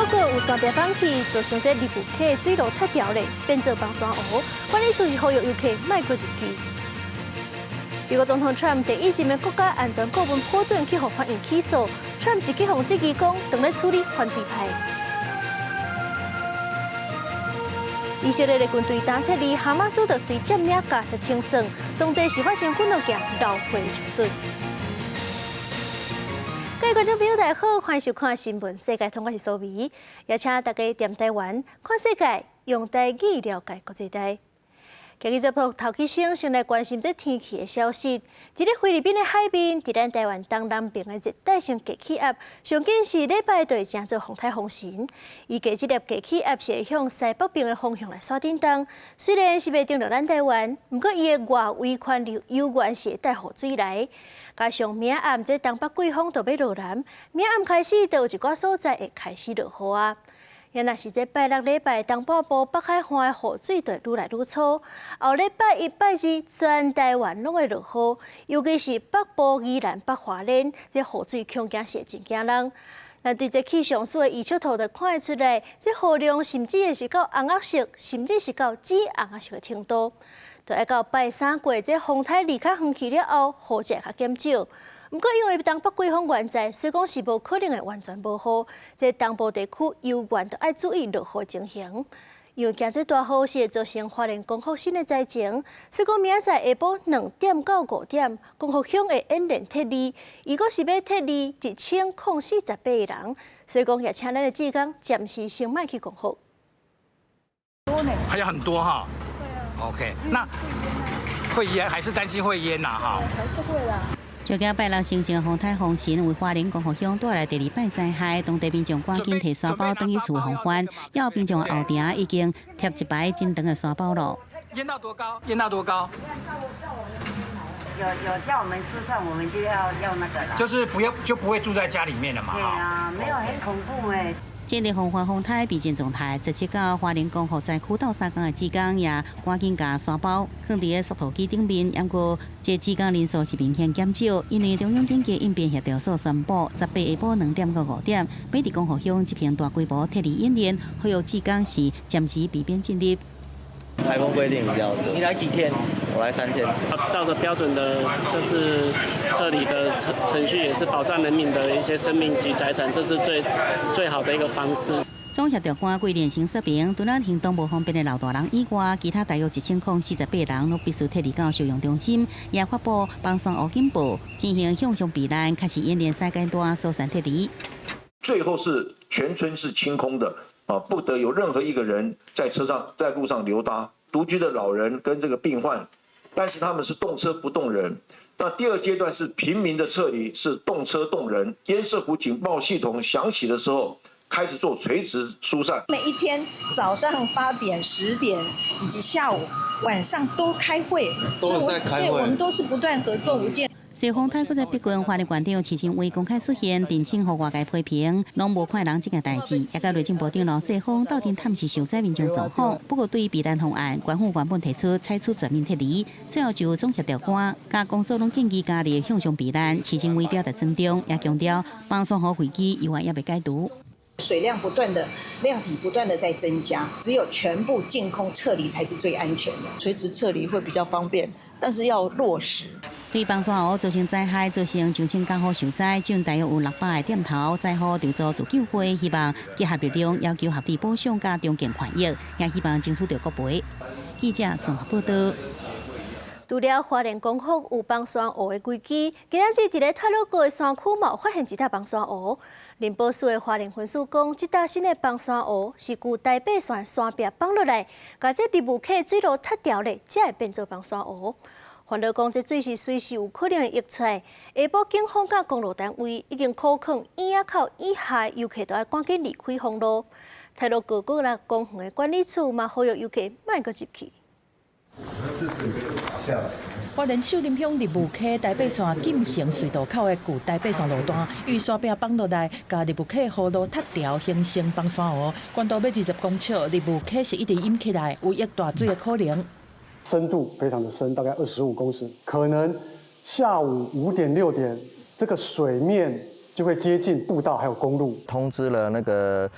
閣有山壁崩去，造成這立霧溪水路塌掉咧，變做崩山湖。管理處是呼籲遊客莫閣入去。美國總統川普第一任的國家安全顧問波頓去予法院起訴，川普是去予質疑講，當咧處理反對派。以色列的軍隊當撤離哈馬斯就隨佔領加沙清算，當地是發生幾若件流血衝突。各位觀眾朋友，大家好，歡迎收看《新聞世界通》，我是蘇美，也請大家踮台灣看世界，用台語了解國際大。今日節目頭起先，先來關心這天氣的消息。佇咧菲律賓的海邊，佇咱台灣東南邊的熱帶性低氣壓，上緊是禮拜就會成做風颱風神。預計這粒低氣壓是會向西北邊的方向來徙振動，雖然是袂登陸咱台灣，毋過伊的外圍環流猶原是會帶雨水來。加上明暗這東北季風就欲落南，明暗開始就有一寡所在會開始落雨啊。也若是這拜六禮拜東半部北海岸的雨水就會愈來愈粗，後禮拜一、拜二全台灣攏會落雨，尤其是北部宜蘭、北花蓮，這雨水恐驚是會真驚人。咱對這氣象署的預測圖就看會出來，這雨量甚至會是到紅仔色，甚至是到紫紅仔色的程度。就愛到拜三過這風颱離較遠去了後，雨才會較減少。毋過因為東北季風存在，所以講是無可能會完全無雨。這東部地區猶原著愛注意落雨情形。因為驚這大雨是會造成花蓮光復新的災情，所以講明仔載下晡2點到5點，光復鄉會演練撤離。如果是欲撤離1048個人，所以講也請咱的志工暫時先莫去光復。還有很多哈。OK，那會淹還是擔心會淹呐？哈，還是會啦。就驚拜六生成風颱風神為花蓮光復鄉帶來第二擺災害，當地民眾趕緊提沙包轉去厝防範，有民眾後埕已經貼一排真長的沙包咯。淹到多高？淹到多高？有叫我們疏散，我們就要那個啦。就是不要就不會住在家裡面了嘛。對啊，沒有很恐怖哎。針對防範風颱備戰狀態，十七到花蓮光復災區鬥相共的志工也趕緊共沙包囥佇个縮圖機頂面，毋過這志工人數是明顯減少，因為中央緊急應變協調所宣布，18下晡2點到5點，欲佇光復鄉執行大規模撤離演練，呼籲志工是暫時避免進入。颱風規定比較少。你來幾天？我來3天。照着標準的，就是撤離的程序，也是保障人民的一些生命及財產，這是最最好的一個方式。總協調官桂連生說明，除了行動無方便的老大人以外，其他大約1048人攏必須撤離到收容中心，也發布崩山湖警報，進行向上避難，開始演練三階段疏散撤離。最後是全村是清空的。啊，不得有任何一個人在車上、在路上溜達。獨居的老人跟這個病患，但是他們是動車不動人。那第二階段是平民的撤離，是動車動人。堰塞湖警報系統響起的時候，開始做垂直疏散。每一天早上8點、10點以及下午、晚上都開會，都在開會，我們都是不斷合作無間。隨風颱閣再逼近，花蓮縣長徐榛蔚公開出現，澄清予外界批評，攏無看人這件代誌，也佮內政部長羅世峰鬥陣探視受災民眾狀況。不過對於避難方案，縣府原本提出採取全面撤離，最後就總協調官佮公所攏建議加入向上避難。徐榛蔚表達尊重，也強調崩山湖危機猶原猶未解除。水量不斷的量體不斷的在增加，只有全部淨空撤離才是最安全的。垂直撤離會比較方便，但是要落實。對崩山湖造成災害，造成上千家戶受災，總大約有600個店頭災後籌組自救會，希望結合力量，要求合理補償佮重建權益，也希望爭取著國賠。記者綜合報道。除了花蓮光復有崩山湖的危機，今仔日佇咧太魯閣的山區嘛有發現一搭崩山湖。林保署的花蓮分署講，這搭新的崩山湖是舊台八線山壁崩落來，共這立霧溪水路塌掉咧，才會變做崩山湖。煩惱講，這水是隨時有可能會溢出來。下晡警方佮公路單位已經苦勸椅仔口以下遊客都愛趕緊離開封路。太魯閣國立公園的管理處嘛，呼籲遊客莫閣入去。花蓮秀林鄉立霧溪台八線禁行隧道口的舊台八線路段，因為山壁崩落來，共立霧溪河路塌掉，形成崩山湖。懸度欲20公尺，立霧溪是一直淹起來，有溢大水的可能。深度非常的深，大概25公尺，可能下午5點6點，這個水面就會接近步道還有公路。通知了那個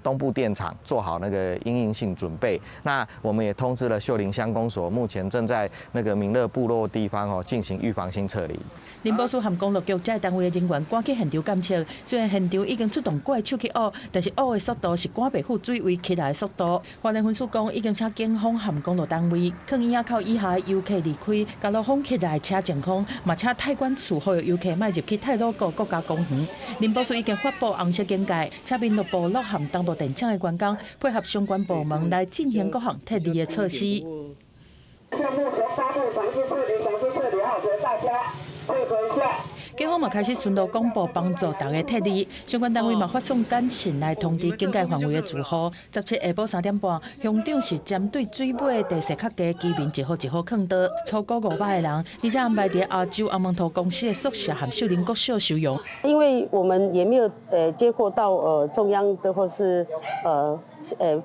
東部電廠做好那個因應性準備。那我們也通知了秀林鄉公所，目前正在那個民樂部落地方哦進行預防性撤離。林保署和公路局這單位的人員趕去現場監測，雖然現場已經出動怪手去挖，但是挖的速度是趕袂赴水位起來的速度。花蓮分署講，已經請警方和公路單位，囥椅仔口以下的遊客離開，共路封起來車淨空，嘛請泰管處呼籲遊客莫入去太魯閣國家公園。林保署已經發布紅色警戒，請民樂部落和東部電廠的員工配合相關部門來進行各項撤離的措施。現目前發布強制撤離，強制撤離號，請大家配合一下。警方嘛開始巡邏廣播幫助大家撤離，相關單位嘛發送簡訊來通知警戒範圍的住戶。17下晡3點半，鄉長是針對水尾地勢較低居民一戶一戶勸導，初估500個人，而且安排佇亞洲阿門圖公司的宿舍和秀林國小收容。因為我們也沒有接獲到中央的或是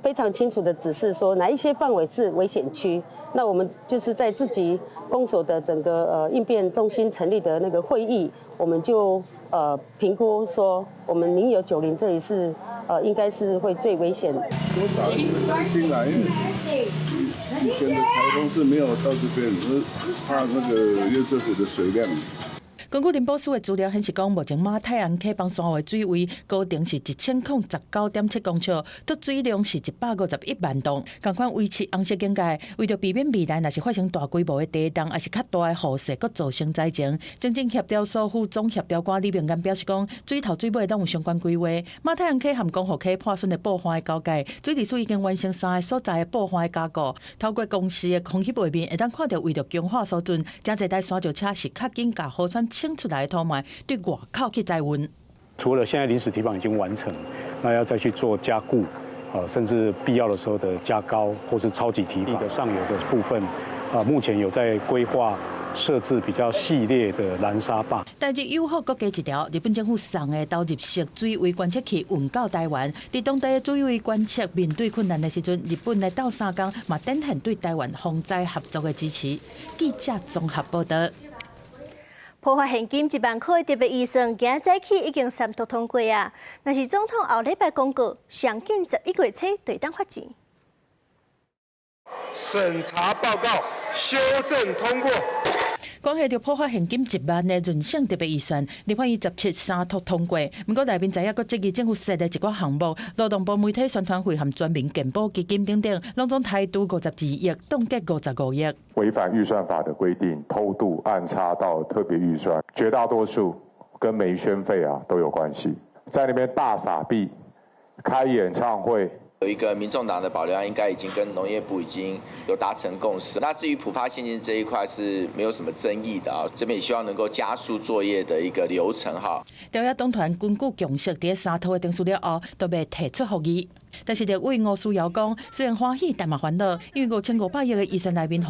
非常清楚的指示，說哪一些範圍是危險區。那我們就是在自己公所的整個應變中心成立的那個會議，我們就評估說，我們民有九林這裡是應該是會最危險。多少人會擔心啦，因為以前的颱風是沒有到這邊，是怕那個堰塞湖的水量。根據林保署的資料顯示，講目前馬太鞍溪崩山湖的水位高程是1019.7公尺，貯水量是151萬噸，仝款維持紅色警戒。為著避免未來若是發生大規模的地動，抑是較大的雨勢，閣造成災情，整整協調所副總協調官李明安表示講，水頭水尾攏有相關規劃。馬太鞍溪和光復溪破損的布岸的交界，水利署已經完成三個所在的布岸的加固。透過公視的空拍畫面，會當看著為著強化疏浚，誠濟台砂石車是較緊共河川清出來的土塊對外口去載運。除了現在臨時堤防已經完成，那要再去做加固，甚至必要的時候的加高或是超級堤防的上游的部分，啊，目前有在規劃設置比較細裂的攔沙壩。台日友好閣加一條，日本政府送的導入式水位觀測器運到台灣，佇當地水位觀測面對困難的時陣，日本來鬥相共嘛展現對台灣防災合作的支持。記者綜合報道。普發現金1萬塊特別預算，今早起已經三讀通過啊！若是總統後禮拜公告，上緊11月初就會當發錢。審查報告修正通過。關係著普發現金1萬的潤性特別預算，立法院17三讀通過。毋過內面在也閣質疑政府設的一寡項目，勞動部媒體宣傳費和全民健保基金等等，攏總開拄52億，凍結55億。違反預算法的規定，偷渡按插到特別預算，絕大多數跟媒宣費啊都有關係，在那邊大撒幣，開演唱會。有一個民眾黨的保留案，應該已經跟農業部已經有達成共識。那至於普發現金這一塊是沒有什麼爭議的啊，這邊也希望能夠加速作業的一個流程哈。朝野黨團根據共識，佇三讀的程序了後，都袂提出覆議。但是立委吳思瑤講，雖然歡喜，但嘛煩惱，因為5500億的預算內面，予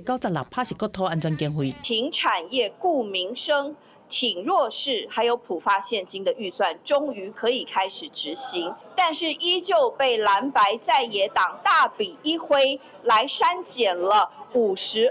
刣的96%是國土安全經費。挺產業、顧民生、挺弱勢，還有普發現金的預算，終於可以開始執行，但是依舊被藍白在野黨大筆一揮來刪減了52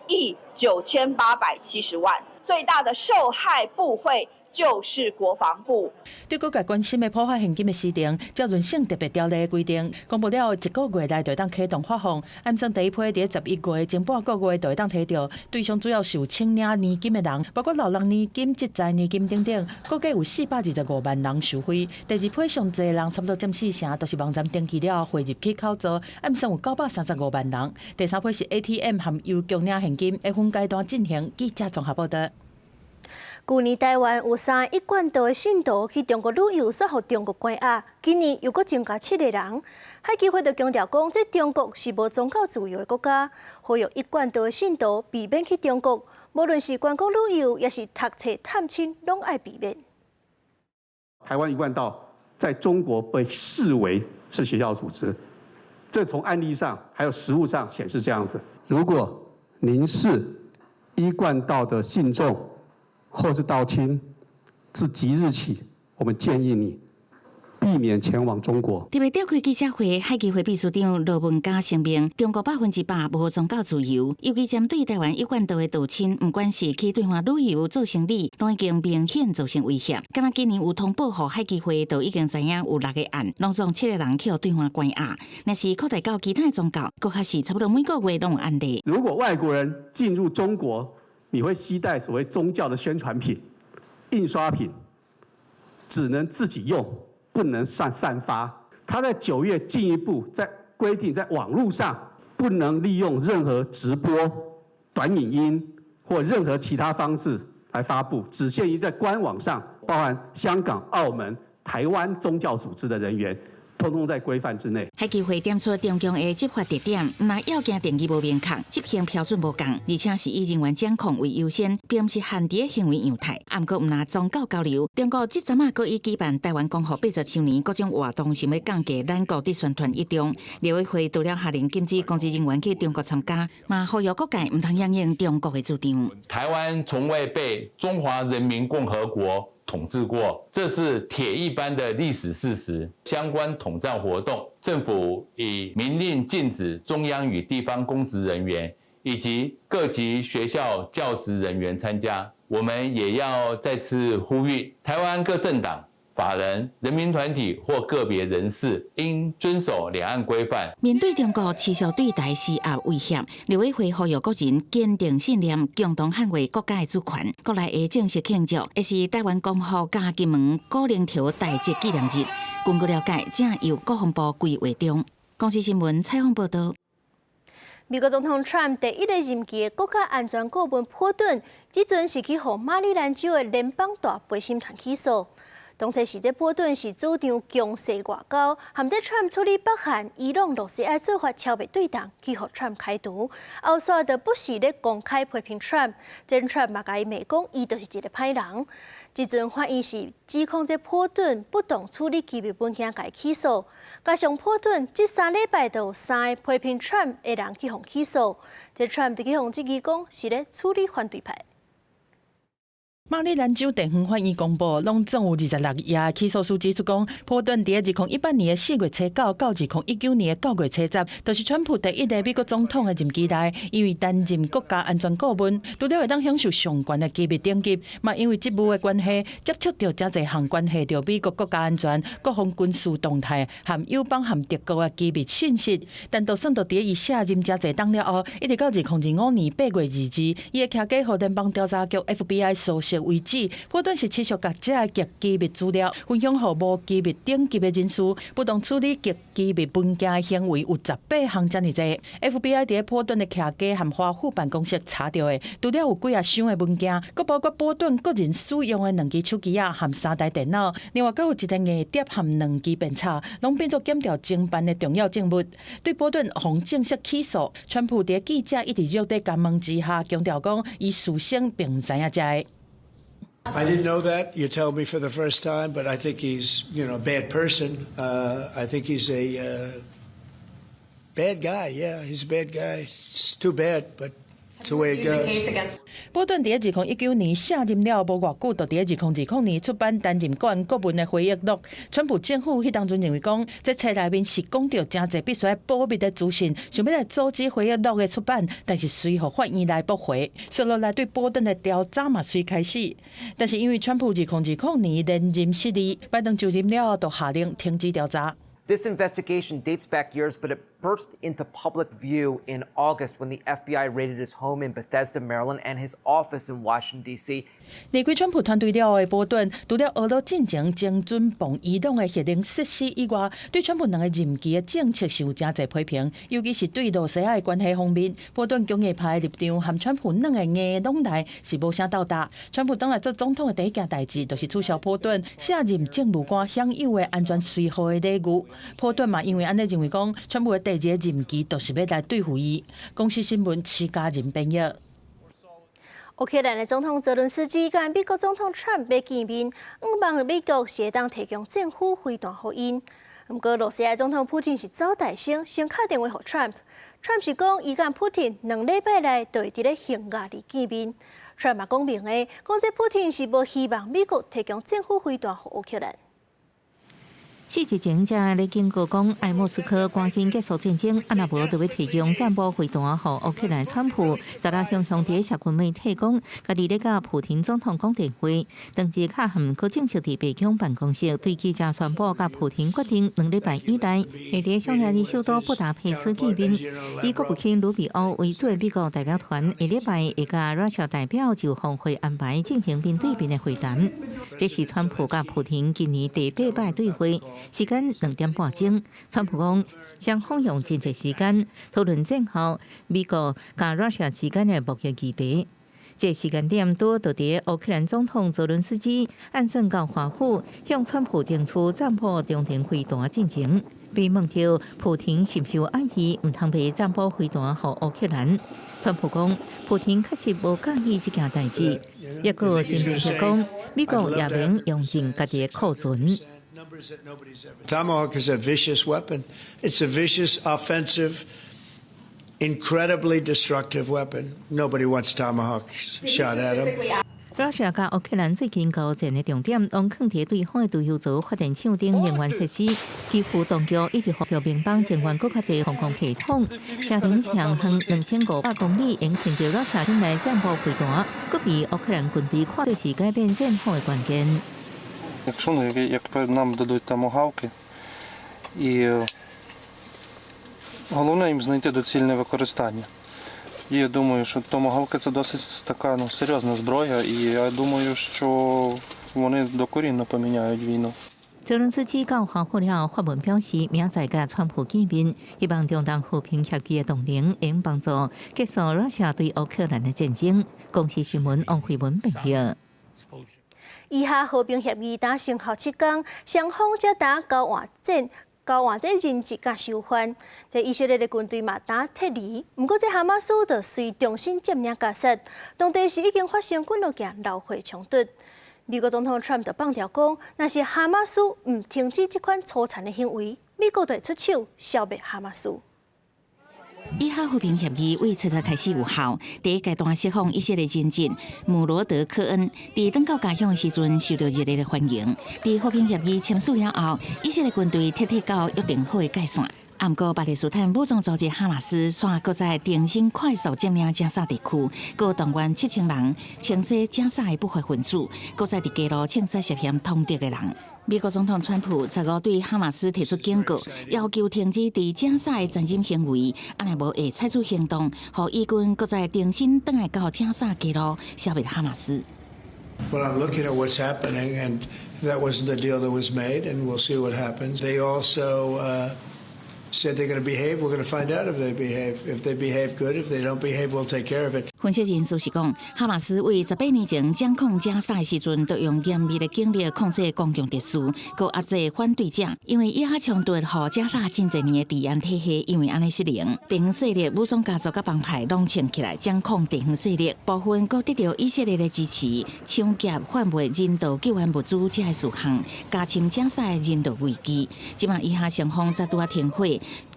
億9870萬，最大的受害部會就是國防部。對各界關心的普發現金的時程，照潤性特別條例的規定，公布了後一個月內就會當啟動發放。按算第一批佇11月前半個月就會當提著，對象主要是有請領年金的人，包括老人年金、職災年金等等，估計有425萬人受惠。第二批上濟人差不多佔四成，都是網站登記了後匯入去扣除，按算有935萬人。第三批是 ATM 和郵局領現金，會分階段進行。記者綜合報道。舊年台灣有三個一貫道的信徒去中國旅遊，煞予中國關押。今年又閣增加七個人。海基會就強調講，這中國是無宗教自由的國家，呼籲一貫道的信徒避免去中國，無論是觀光旅遊，抑是讀冊探親，攏愛避免。台灣一貫道在中國被視為是邪教組織，這從案例上還有實務上顯示這樣子。如果您是一貫道的信眾，或是道親，自即日起，我們建議你避免前往中國。特別召開記者會，海基會秘書長羅文嘉聲明：中國100%無宗教自由，尤其針對台灣一貫道的道親，毋管是去對岸旅遊、做生理，攏已經明顯造成威脅。敢若今年有通報予海基會，就已經知影有六個案，攏總七個人去予對岸關押。若是擴大到其他宗教，閣較是差不多每個月攏有案例。如果外國人進入中國，你會攜帶所謂宗教的宣傳品、印刷品，只能自己用。不能散發。他在9月進一步在規定，在網路上不能利用任何直播、短影音或任何其他方式來發布，只限於在官網上，包含香港、澳門、台灣宗教組織的人員，通通在規範之內。海基會點出中共的執法特點，毋但要件定義無明確，執行標準無仝，而且是以人員掌控為優先，並毋是限佇行為樣態。毋過毋但宗教交流，中國這陣仔閣以舉辦台灣光復80週年各種活動，想欲降低咱國佇宣傳一中。立委會除了下令禁止公職人員去中國參加，嘛呼籲各界毋通響應中國的主張。台灣從未被中華人民共和國統治過，這是鐵一般的歷史事實。相關統戰活動，政府已明令禁止中央與地方公職人員以及各級學校教職人員參加。我們也要再次呼籲台灣各政黨、法人、人民團體或個別人士應遵守兩岸規範。面對中國持續對台施壓威脅，立委會呼籲國人堅定信念，共同捍衛國家的主權。國內的正式慶祝，會是台灣光復佮金門古寧頭代誌紀念日。根據了解，正由國防部規劃中。公視新聞採訪報道。美國總統 Trump 第一个任期的國家安全顧問波頓，這陣是去予馬里蘭州的聯邦大陪審團起訴。當初時，這波頓是主張強勢外交，含這 Trump 處理北韓、伊朗、羅西亞做法超袂對當，去予 Trump 開除。後續就不時咧公開批評 Trump，這 Trump 嘛共伊罵講，伊就是一个歹人。這陣法院是指控這波頓不當處理機密文件，共伊起訴。加上波頓這3禮拜就有三个批評 Trump 的人去予起訴，這 Trump 就去予質疑講是咧處理反對派。馬里蘭州地方法院公布，攏總有26頁起訴書指出講，波頓佇2018年的4月初9到2019年的9月初10，就是川普第一个美國總統的任期內，因為擔任國家安全顧問，除了會當享受上懸的機密等級，嘛因為職務的關係，接觸著誠濟項關係著美國國家安全、國防軍事動態和友邦和敵國的機密信息。但就算著佇伊卸任誠濟冬了後，一直到2025年8月22，伊的徛家予聯邦調查局 FBI 搜索為止，波頓是持續共這个極機密資料分享予無機密等級的人士，不當處理極機密文件的行為有18項遮爾濟。FBI 佇波頓的徛家和華府辦公室查著的，除了有幾仔箱的文件，閣包括波頓個人使用的兩支手機仔和三台電腦，另外閣有一個硬碟和兩支便插，攏變做檢調偵辦的重要證物。對波頓予正式起訴，川普佇記者一直熱地詰問之下，強調講伊事先並毋知影這个。 I didn't know that. You tell me for the first time, but I think he's a bad person. I think he's a bad guy. Yeah, he's a bad guy. It's too bad, but it's the way it goes. 波頓佇2019年卸任了無偌久，就佇2020年出版擔任國安顧問的回憶錄。川普政府彼當陣認為講，這冊內面是講著誠濟必須愛保密的資訊，想欲來阻止回憶錄的出版，但是隨予法院來駁回。紲落來對波頓的調查嘛隨開始，但是因為川普2020年連任失利，拜登就任了後就下令停止調查。 This investigation dates back years, but it burst into public view in August when the FBI raided his home in Bethesda, Maryland, and his office in Washington, D.C. 離開川普團隊了後的波頓，除了呵咾進前精準防伊朗的核能設施以外，對川普兩个任期的政策是有誠濟批評，尤其是對羅西亞的關係方面，波頓強硬派的立場和川普兩个硬攏來是無啥鬥搭。川普當來做總統的第一件代誌，就是取消波頓卸任政務官享有的安全隨扈的禮遇。波頓嘛，因為按呢認為講，川普的第二个任期就是欲來對付伊。公視新聞徐家仁編譯。烏克蘭的總統澤倫斯基佮美國總統川普欲見面，向望美國是會當提供戰斧飛彈予𪜶。毋過，羅西亞總統普丁是走大聲，先敲電話予川普。川普是講，伊佮普丁2禮拜內就會佇咧匈牙利見面。川普嘛講明的，講這普丁是無希望美國提供戰斧飛彈予烏克蘭。4日前才咧警告講，愛莫斯科趕緊結束戰爭，啊若無就欲提供戰斧飛彈予烏克蘭。川普昨日雄雄佇社群媒體講，家己咧佮普廷總統講電話，當日較暗閣正式佇白宮辦公室對記者宣布，佮普廷決定2禮拜以內會佇匈牙利首都布達佩斯見面。以國務卿魯比歐為主的美國代表團，下禮拜會佮 Russia 代表就峰會安排進行面對面的會談。這是川普佮普廷今年第八擺對話，時間2點半鐘。川普講，雙方用真濟時間討論戰後美國佮 Russia 之間的貿易議題。這時間點拄著佇烏克蘭總統澤倫斯基按算到華府向川普爭取戰斧中程飛彈進前，被問著普廷是毋是有愛意毋通賣戰斧飛彈予烏克蘭？川普講，普廷確實無佮意這件代誌，抑閣真明確講，美國也免用盡家己的庫存。 Tomahawk is a vicious weapon. It's a vicious, offensive, incredibly destructive weapon. Nobody wants tomahawks shot at them. Russia 佮烏克蘭最近交戰的重點，攏囥佇對方的堆油槽發電廠等能源設施，基輔當局一直呼籲民眾增援閣較濟防空系統。射程長遠2500公里，用穿著 Russia 境內戰斧飛彈，閣被烏克蘭軍隊看做是改變戰況的關鍵。 Якщо ну, як нам дадуть томагавки, і головне їм знайти доцільне використання. І я думаю, що томагавки це досить така, ну, серйозна зброя, і я думаю, що вони докорінно поміняють війну. 澤倫斯基到華府了後發文表示，明仔載佮川普見面，希望中東和平協議的動能會幫助結束 Russia 對烏克蘭的戰爭。公視新聞王慧文報道。以哈和平協議達成後7天，雙方才打交換戰。交換這人質佮囚犯，這以色列的軍隊嘛打撤離，毋過這哈馬斯就隨重新佔領加薩，當地是已經發生幾若件流血衝突。美國總統川普就放調講，若是哈馬斯毋停止這款粗殘的行為，美國就會出手消滅哈馬斯。以哈和平協議為7日開始有效，第一階段釋放以色列人質姆羅德科恩，佇轉到家鄉的時陣受到熱烈的歡迎。佇和平協議簽署了後，以色列軍隊撤退到約定好的界線。毋過巴勒斯坦武裝組織哈馬斯煞閣再重新快速佔領加薩地區，閣動員7000人清洗加薩的不法分子，閣再佇街路槍殺涉嫌通敵的人。美國總統川普15對哈馬斯提出警告，要求停止佇加薩的殘忍行為，按若無會採取行動，予以軍閣再重新轉來到加薩街路消滅哈馬斯。 Well, I'm looking at what's happening, and that wasn't the deal that was made, and we'll see what happens. They also said they're going to behave. We're going to find out if they behave. If they behave, good. If they don't behave, we'll take care of it. 分析人士是講，哈馬斯為18年前掌控加薩的時陣，就用嚴密的警力控制公共秩序，閣壓制反對者。因為以哈衝突，予加薩真濟年的治安體系因為按呢失靈，地方勢力、武裝家族佮幫派攏衝起來掌控地方勢力，部分閣得著以色列的支持，搶劫、販賣人道救援物資這个事項，加深加薩的人道危機。這馬以哈雙方才拄仔停火，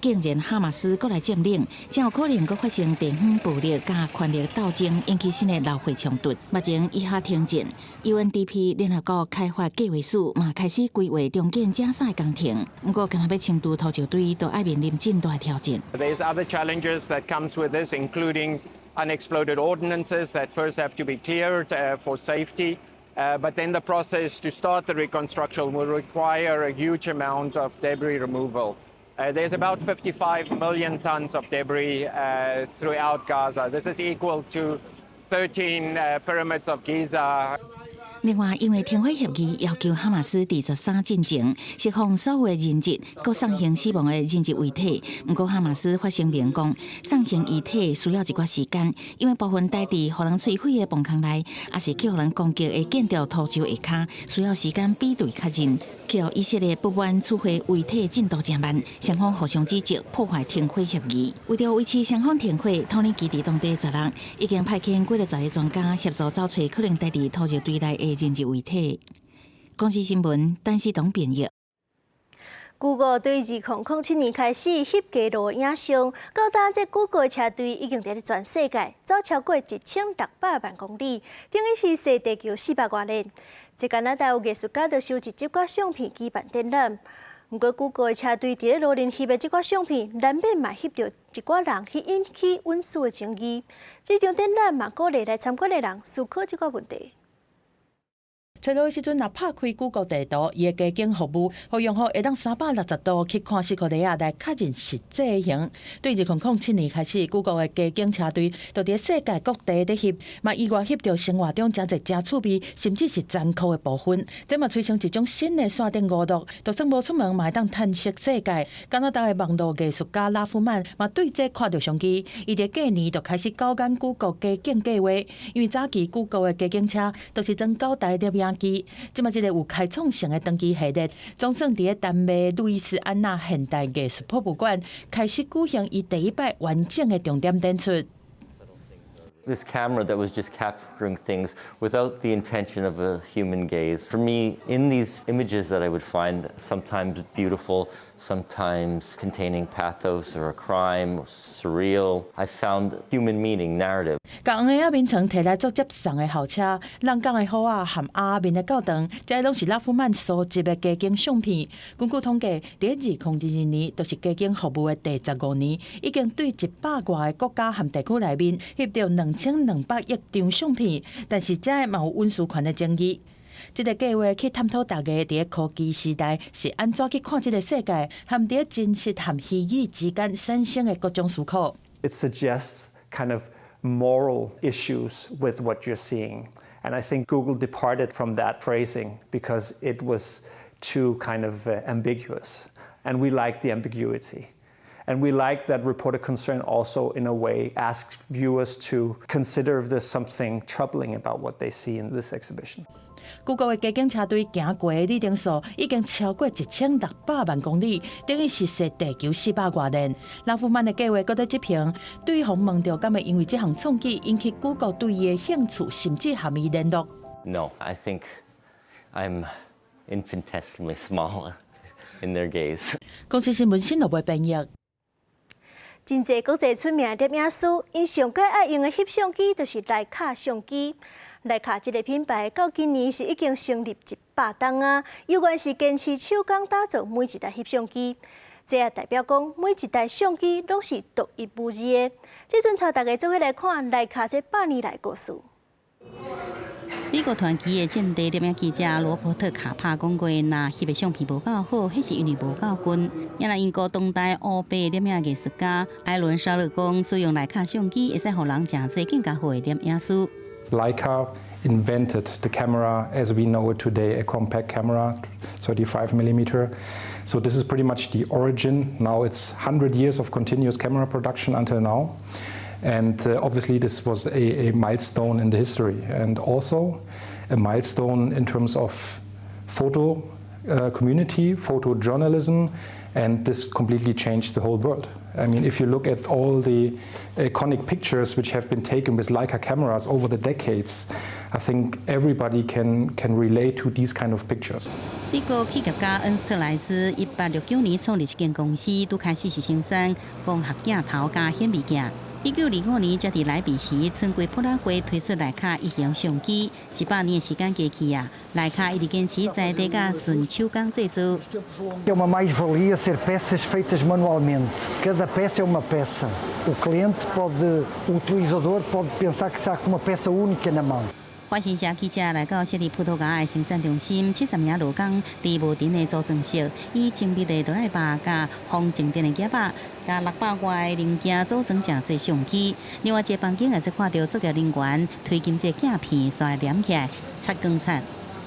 竟然哈馬斯閣來佔領，真有可能閣發生地方暴力佮權力鬥爭，引起新的流血衝突。目前以哈停戰，UNDP 聯合國開發計劃署嘛開始規劃重建加薩的工程，毋過敢若欲清除土石堆，都愛面臨真大挑戰。 There's other challenges that comes with this, including unexploded ordnances that first have to be cleared for safety. But then the process to start the reconstruction will require a huge amount of debris removal. There's about 55 million tons of debris throughout Gaza. This is equal to 13 pyramids of Giza. 另外，因為停火協議要求哈馬斯佇13進前釋放所有的人質，閣送行死亡的人質遺體。毋過哈馬斯發聲明講，送行遺體需要一寡時間，因為部分待佇予人摧毀的磅空內，抑是去予人攻擊的建築塗石下跤，需要時間比對確認。予以色列不滿處理遺體進度誠慢，雙方互相指責破壞停火協議。為著維持雙方停火，土耳其佇當地16已經派遣幾若十个專家協助找揣可能待佇塗石堆內的人質遺體。公視新聞，陳思東編譯。 Google 對2007年開始翕街路影像，到今這 Google 車隊已經佇咧全世界走超過1600萬公里，等於是踅地球400外里。這加拿大有藝術家就收集這寡相片舉辦展覽。毋過，谷歌的車隊佇咧路面翕的這寡相片，難免嘛翕著一寡人去引起隱私的爭議。這場展覽嘛，鼓勵來參觀的人思考這個問題。揣路的時陣，若拍開谷歌地圖，伊的街景服務，予用戶會當360度去看西伯利亞來確認實際形。對2007年開始，谷歌的街景車隊就佇世界各地咧翕，嘛意外翕著生活中誠濟誠趣味，甚至是殘酷的部分。這嘛催生一種新的線頂娛樂，就算無出門，嘛會當探索世界。加拿大的網路藝術家拉夫曼嘛對這看著商機，伊佇過年就開始搞緊谷歌街景計劃，因為早期谷歌的街景車都是裝九台攝影機，這馬這個有開創性的長機系列，總算佇咧丹麥路易斯安那現代藝術博物館開始舉行伊第一擺完整的重點展出。 This camera that was just capturing things without the intention of a human gaze. For me, in these images that I would find sometimes beautiful, sometimes containing pathos or a crime, surreal, I found human meaning, narrative. 共黃仔眠床提來做接送的校車，人工的虎仔和鴨仔面的教堂，這攏是拉夫曼收集的街景相片。根據統計，佇2022年，就是街景服務的第15年，已經對100外個國家和地區內面翕著2200億張相片。但是這嘛有隱私權的爭議。這個計劃去探討大家佇科技時代是按怎去看這個世界，和佇真實和虛擬之間產生的各種思考。 It suggests kind of moral issues with what you're seeing. And I think Google departed from that phrasing because it was too kind of ambiguous. And we like the ambiguity. And we like that Report a Concern also, in a way, asks viewers to consider if there's something troubling about what they see in this exhibition. 谷歌的街景車隊行過的里程數已經超過1600萬公里，等於是踅地球400外年。拉夫曼的計劃閣咧執行，對方問著敢會因為這項創舉引起谷歌對伊的興趣，甚至和伊聯絡。 No, I think I'm infinitesimally small in their gaze. 公視新聞新羅編譯。真濟國際出名攝影師，𪜶上蓋愛用的翕相機就是徠卡相機。徠卡這个品牌到今年是已經成立100冬啊，猶原是堅持手工打造每一台翕相機。這也代表講，每一台相機攏是獨一無二的。這陣帶大家做伙來看徠卡這百年來故事。美國傳奇的戰地攝影記者羅伯特卡帕講過，若翕的相片無夠好，彼是因為無夠近。也若英國當代烏白攝影藝術家艾倫沙勒講，使用徠卡相機會使予人誠濟更加好的攝影師。 Leica invented the camera as we know it today, a compact camera, 35 millimeter. So this is pretty much the origin. Now it's 100 years of continuous camera production until now. And obviously this was a milestone in the history and also a milestone in terms of photo community, photojournalism, and this completely changed the whole world. I mean, if you look at all the iconic pictures which have been taken with Leica cameras over the decades, I think everybody can relate to these kind of pictures. 德國企業家恩斯特萊茲1869年創立這間公司，拄開始是生產光學鏡頭佮顯微鏡。1925年，才佇萊比錫春季博覽會推出徠卡一型相機。100年的時間過去啊，徠卡一直堅持在地佮純手工製作。 É uma mais-valia ser peças feitas manualmente. Cada peça é uma peça. O cliente pode, o utilizador pode pensar que está com uma peça única na mão. 法新社記者來到設佇葡萄牙的生產中心，70名勞工佇無塵的組裝室，以精密的哆啦 A 佮風靜電的夾仔，佮600外零件組裝成做相機。另外一個房間會使看著作業人員推金這鏡片煞來黏起來，擦光擦。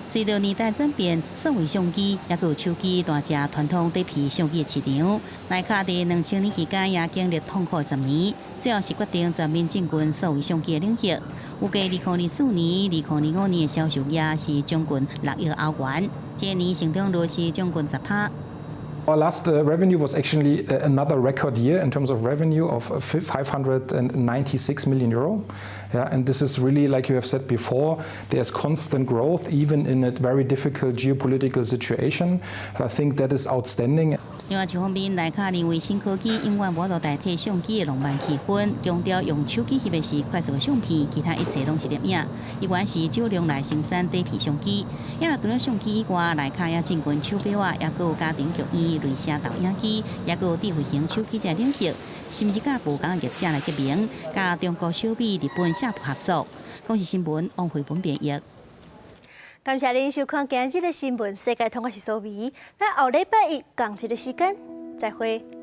隨著年代轉變，數位相機抑閣有手機大食傳統底片相機的市場。徠卡佇2000年期間也經歷痛苦10年，最後是決定全面進軍數位相機的領域。預計2024年、2025年的銷售額是將近6億歐元，這年成長率是將近10%。 Our last revenue was actually another record year in terms of revenue of 596 million euro. Yeah, and this is really, like you have said before, there's constant growth even in a very difficult geopolitical situation. I think that is outstanding. 另外一方面，徠卡認為新科技永遠無法度代替相機的浪漫氣氛，強調用手機翕的是快速的相片，其他一切攏是攝影。伊原是少量來生產底片相機。也若除了相機以外，徠卡也進軍手錶仔，也閣有家庭劇院、雷射投影機，也閣有智慧型手機這領域，甚至佮無仝業者來結盟，佮中國小米、日本夏普合作。公視新聞王慧文編譯。感謝您收看今日的新聞世界通，我是蘇美。咱後禮拜一仝一个時間再會。